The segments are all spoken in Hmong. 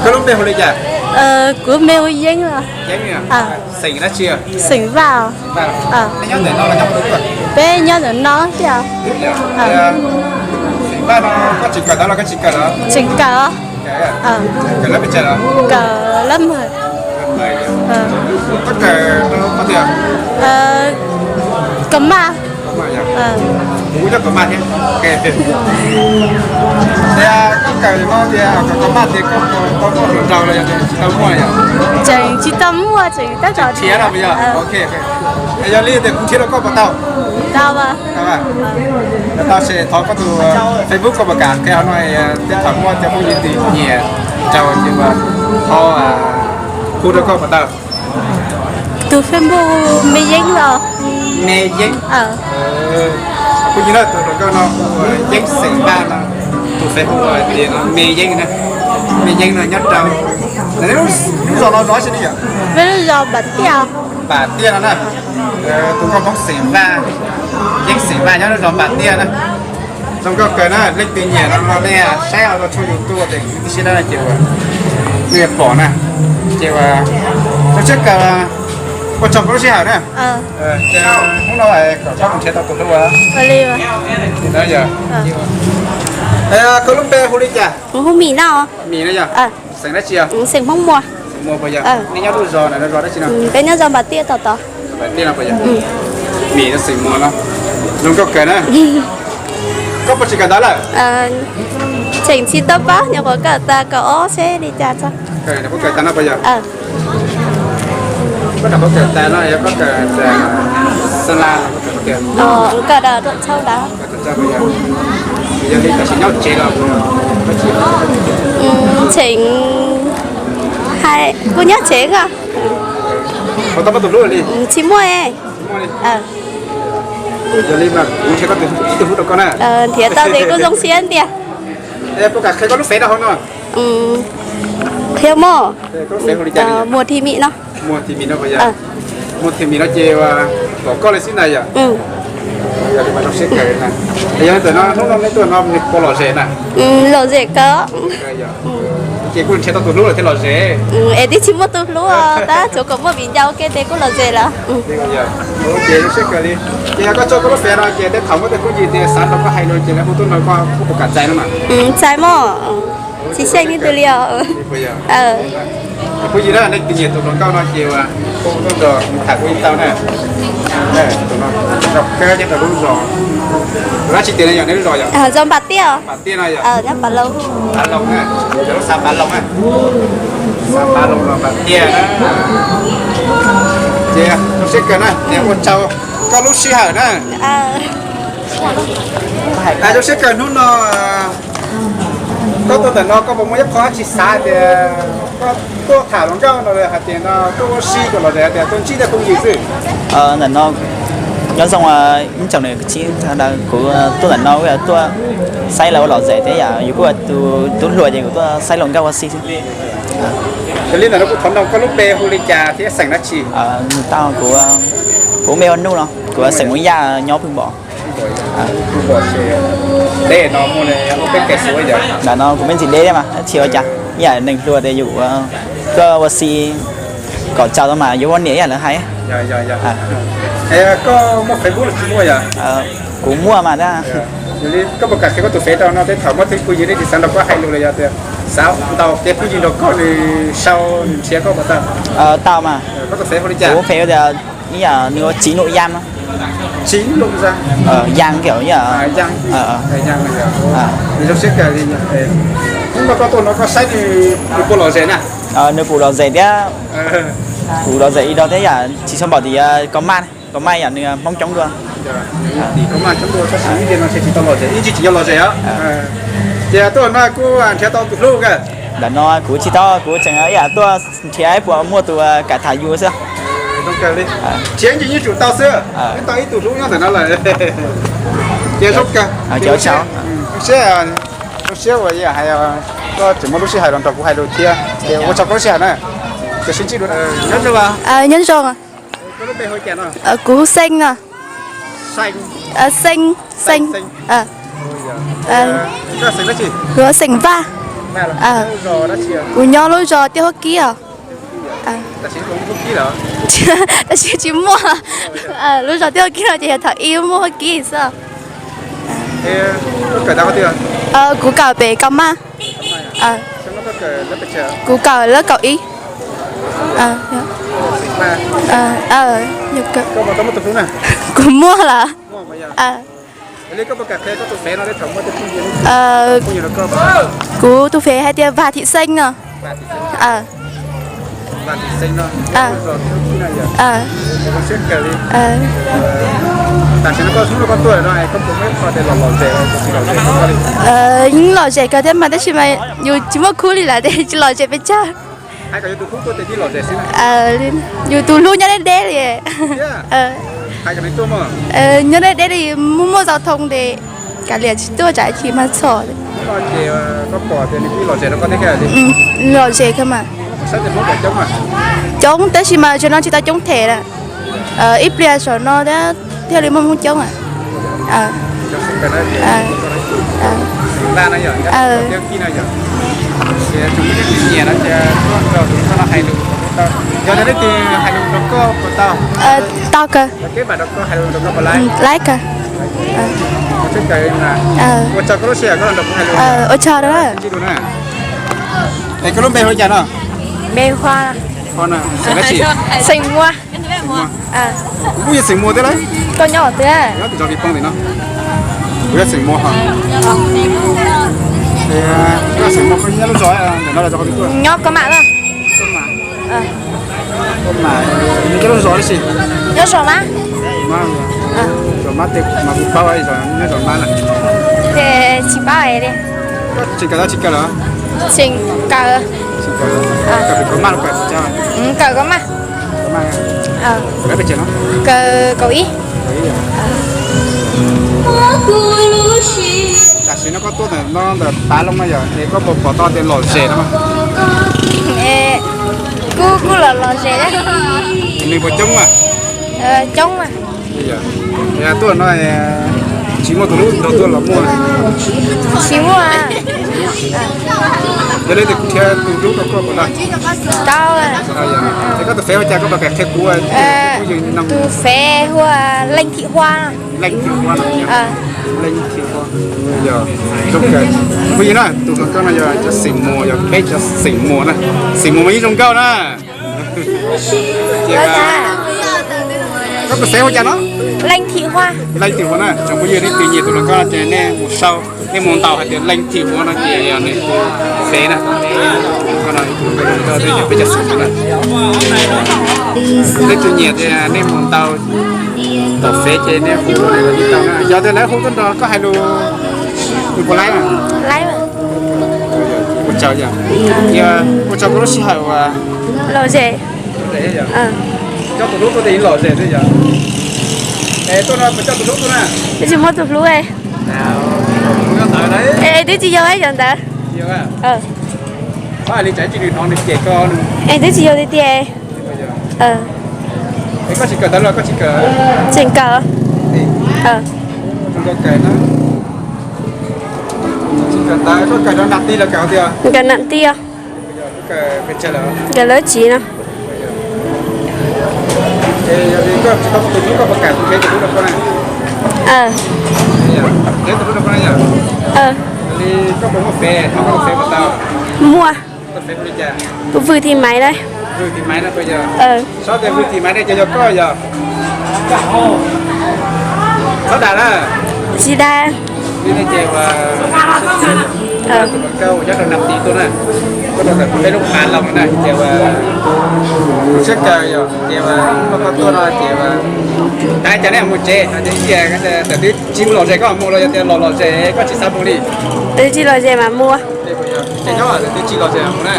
Koj lub npe hu li cas? Kuv npe hu Yeeb os. Yeeb, xeem dab tsi? Xeem Vaj. Peb nyob ntawm no thiab. Xeem Vaj no koj tseem kawm ntawv los koj tsis kawm? Tseem kawm. Kawm lab mawg. Koj kawm qhov twg? Kawm maj. Kuv kuj coj kawm maj thiab. Tias koj kawm no tias kawm maj tias koj tau muaj hluas nraug los yog tsis tau muaj yom? Tseem tsis tau muaj, tseem tab tom nrhiav no yog? Yog li tias kuv nrhiav rau koj puas tau? Tau. Tau ces thov koj tus Facebook koj puas kam qhia hauv no, tej thaum muaj cov phooj ywg twg nyiam rau ces thov hu rau koj puas tau? Tus Facebook Me Yeeb los? Me Yeeb. Phooj ywg na, tus hluas nkauj no hu Yeeb xeem Vaj no, tus Facebook hais tias Me Yeeb na. Me Yeeb no nyob rau, lub zos no zos tsi ne yom? Peb lub zos Npam Tiaj. Npam Tiaj no na. Tus nkauj Hmoob xeem Vaj, Yeeb xeem Vaj nyob lub zos Npam Tiaj na. Zoo nkauj kawg na, leej twg nyiam no los nej saib hauv tshooj YouTube tias kwv tij sib dab no ces nej pom na. Ces zoo siab kawg, ua tsaug koj lub sij hawm na. Ces hnub no kom koj mus nrhiav tau tus hlub. Koj lub npe hu li cas? Mim no yog? Xeem dab tsi? Xeem Hmoob Muas. Muas puas yog? Nej nyob lub zos na, zos dab tsi no? Peb nyob zos Npam Tiaj tom tod. Npam Tiaj no puas yog? Mim no xeem Muas no. Zoo nkauj kawg na. Koj puas tseem kawm ntawv lawm? Tseem tsis tau paub, nyuam qhuav kawm tas kaum ob seb li cas tso. Kawm tas no puas yog? Koj kawm tas no yog koj kawm Xeeb Las, kawm Tuam Txhau ntawd. Yog li tam sim nyob tsev los? Tseem, kuv nyob tsev os. Puas tau muaj tus hlub li? Tsis muaj. Yog li mas kuv nrhiav koj tus hlub rau koj na. Nrhiav tau ces kuj zoo siab tiag. Puas kam qhia koj lub fev rau hauv no? Qhia mog. Koj lub fev hu li cas? Muas Thim Mim no. Muas Thim Mim no puas yog? Muas Thim Mim no ces pom koj li xwb na yom? Yog li mas zoo siab kawg na. Yog li ntawm no hnub no nej tuaj no nws puas lom zem na? Lom zem kawg. Ces kuj nrhiav tau tus hlub lawm thiaj lom zem. Es twb tsis muaj tus hlub os, tab tsuav kom muaj viv ncaus ua ke ces kuj lom zem lawm. Ces zoo siab kawg li. Ces yog koj tso koj lub fev no ces tej thaum muaj tej phooj ywg tias xav nrog koj hais lus ces lawv hu tuaj nrog koj, koj puas kam txais no mas? Txais mog, tsis xyeej leej twg li os. Phooj ywg na, nej twg nyiam tus hluas nkauj no ces hu tuaj nrog tham kuv ib tau na. Tus no, kawg ces tau lub zos, lub dab tsi tias ne yog nej lub zos yog? Zos Npam Tiaj. Npam Tiaj no yog? Nyob Npam Loos. Npam Loos na, yog lub xav Npam Loos na. Xav Npam Loos los Npam Tiaj na. Ces zoo siab kawg na, ces ua tsaug koj lub sij hawm na. Zoo siab kawg hnub no koj tuaj ntawm no koj puas muaj ib qho dab tsi xav tias koj tuaj tham hluas nkauj no hais tias no tuaj ua si kom lom zem tias tuaj ntsib tej phooj ywg xwb? Ntawm no nyob zoo ib tsoom niam txiv sawv daws, kuv tuaj ntawm no kuj yog tuaj saib lawv ua lom zem thiab yom, yus kuj yog tus tub hluas ces kuv tuaj saib hluas nkauj ua si xwb. Yog li ntawm no kuv thov nug koj lub npe hu li cas thiab xeem dab tsi? Nws tau kuv, kuv npe hu Nuj no, kuv xeem Hmoob Yaj nyob Phu Npom. Deb no muaj peb pem xwb yom? Ntawm no kuv me ntsis deb thiab mas tsis ua cas, ib yam neeg hluas tias yus tuaj ua si kom txaus tau mas yuav ua niam ib yam lawv hais. Koj muaj Facebook los tsis muaj yom? Kuv muaj mas tab. Yog li koj puas kam qhia koj tus fev rau no tej thaum muaj tej phooj ywg nej tsis xav nrog koj hais lus los yog tias xav ntaus kev phooj ywg nrog koj nws sau nws nrhiav koj puas tau? Tau mas. Koj tus fev hu li cas? Kuv fev tias ib yam nws ua Txiv Nuj Yaj no. Txiv Nuj Yaj. Yaj kiểu ib yam. Zoo siab kawg li. Hnub no koj tuaj no koj saib nws puas lom zem na? Nws kuj lom zem thiab, kuj lom zem ib yam thiab yam tsis tshua npaum tias koj maj, koj maj yam nws Hmoob coob dua. Tim koj maj coob dua tab sis ib ntsis no tsis tau lom zem, ib ntsis tsis yog lom zem os. Ces tuaj no kuj nrhiav tau tus hlub kawg. Ntawm no kuv tsis tau, kuv tseem ib yam tuaj nrhiav puas muaj tus kam tham yus xwb. Zoo kawg li. Nrhiav ib ntsis yeej tsum tau xwb, yeej tau ib tug hlub nyob ntawm no lawm. Ces zoo kawg. Zoo siab, zoo siab uas yam hais koj tseem muaj lub sij hawm los nrog kuv hais lus thiab. Ces ua tsaug koj lub sij hawm na. Ces sib ntsib dua. Nyob zoo. Koj lub npe hu cas no? Kuv Xeeb no. Xeeb. Xeeb. Xeeb. Xeeb. Kuv Xeeb Vaj. Kuv nyob lub zos Tiaj Huab Kib os. Tab sis tsis muaj. Lub zos Tiaj Huab Kib no ces yog thaum ub muaj Huab Kib xwb. Kuv kawm pem Kaus Maj. Kuv kawm lab kaum ib. Kuv muaj lawm. Kuv tus fev hais tias Vam Thim Xeeb no. Yeej lom zem kawg thiab mas tab sis mas yus tsis muaj khub li lawm ces tsis lom zem pes tsawg. Yus tus hlub nyob deb deb li. Nyob deb deb li, muaj muaj zau thoo ces kav liam tsis tuaj tsam ib chim mas txhom. Lom zem kawg mas. Coob tab sis mas zaum no tsis tau coob them lawm. Ib pliag saum no thiaj li muaj hmoob coob. Tau kawg. Laib kawg. Ua tsaug na. Es koj lub npe hu li cas no? Npe Hua. Hua na, xeem dab tsi? Xeem Muas. Kuv kuj yog xeem Muas thiab lauj. Koj nyob twg? Nyob tim zos Vis Poob tim no. Kuv yog xeem Muas hos. Koj xeem Muas koj nyob lub zos ntawm no los zos qhov twg tuaj? Nyob Koj Mam. Koj Mam, nyob lub zos dab tsi? Nyob zos Mab. Zos Mab tes mas kuv paub zos, nyob zos Mab na. Tsis paub li. Koj tseem kawm tau tsis kawm lawm? Tseem kawm. Kawm pem Koj Mam los kawm pem Koj Mam? Kawm Koj Mam. Kawm pes tsawg no? Kawm kaum ib. Tam sim no koj tuaj ntawm no ntawm Pav Loo no yog es koj puas pom tau tias lom zem no? Kuj kuj lom lom zem. Neeg puas coob mas? Coob mas. Tuaj no tsis muaj tus hlub nrog tuaj los muaj? Tsis muaj. Yog li tes kuv qhia tus hlub rau koj puas tau? Tau. Es koj tus fev hu cas koj puas kam qhia kuv? Tus fev hu ua Leej Thim Hua. Leej Thim Hua no. Leej Thim Hua. Yog zoo kawg. Phooj ywg na, tus hluas nkauj no yog cov xeem Muas, yog peb cov xeem Muas na. Xeem Muas mas yeej zoo nkauj na. Koj tus fev hu cas no? Leej Thim Hua. Leej Thim Hua na, tsoom phooj ywg nej tus nyiam tus hluas nkauj no ces nej mus sau, nej mus ntaus hais tias Leej Thim Hua no ces yog nws tus fev na. Koj no tus hluas nkauj zoo nkauj thiab yog peb cov xeem Muas na. Nej tus nyiam ces nej mus ntaus tom fev ces nej hu los yeej tau na. Yog tias lawv hu tuaj nrog koj hais lus, nws puas laib? Ua tsaug, ua tsaug koj lub sij hawm uas lom zem. Coj tus hlub tuaj ces lom zem xwb yog. Es tuaj no puas coj tus hlub tuaj na? Twb tsis muaj tus hlub. Es twb tsis yog cov ntawd. Pab hais li tsam ib ntsis nws hnov nws cem koj. Es twb tsis yog tiag tiag. Es koj tsis kawm ntawv los koj tsis kawm? Tseem kawm. Kawm ntawv koj kawm rau nram ti los kawm tiag? Kawm nram ti os. Kawm lab tsiv no. Koj tsis tau muaj tus hlub koj puas kam kuv qhia tus hlub rau koj na? Qhia tus hlub rau koj na yog. Li koj puas muaj fev, koj muaj fev puas tau? Muaj. Koj fev hu li cas? Vwm Thim Maiv na. Vwm Thim Maiv na puas yog? Txhob tias Vwm Thim Maiv ne ces yog koj yog. Txhob dag na. Tsis dag. Li no ces ua tus hluas nkauj uas nyob rau nram ti tuaj na, tuaj rau ntawm peb lub Pav Loo no na ces ua siab kawg yog ces ua koj tuaj no ces ua, tas cas nej mus tsev no ces ib tias tam twb tsis mus lom zem koj mus los yog tias los lom zem koj tsis xav mus li? Twb tsis lom zem mas mus. Ces nyob tam twb tsis lom zem mus na,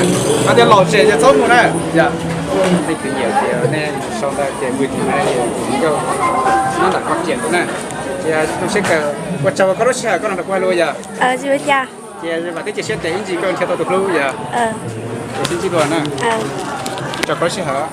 hais tias lom zem ces txhob mus na. Yog nej khwv nyiam ces nej sau ntawv ces Vwm Thim Maiv nyob nram koj riam ntawd na. Ces zoo siab kawg, ua tsaug koj lub sij hawm koj los nrog kuv hais lus yog. Ces vam thiab cia siab tias ib ntsis koj nrhiav tau tus hlub yog. Ces sib ntsib dua na. Ua tsaug koj lub sij hawm.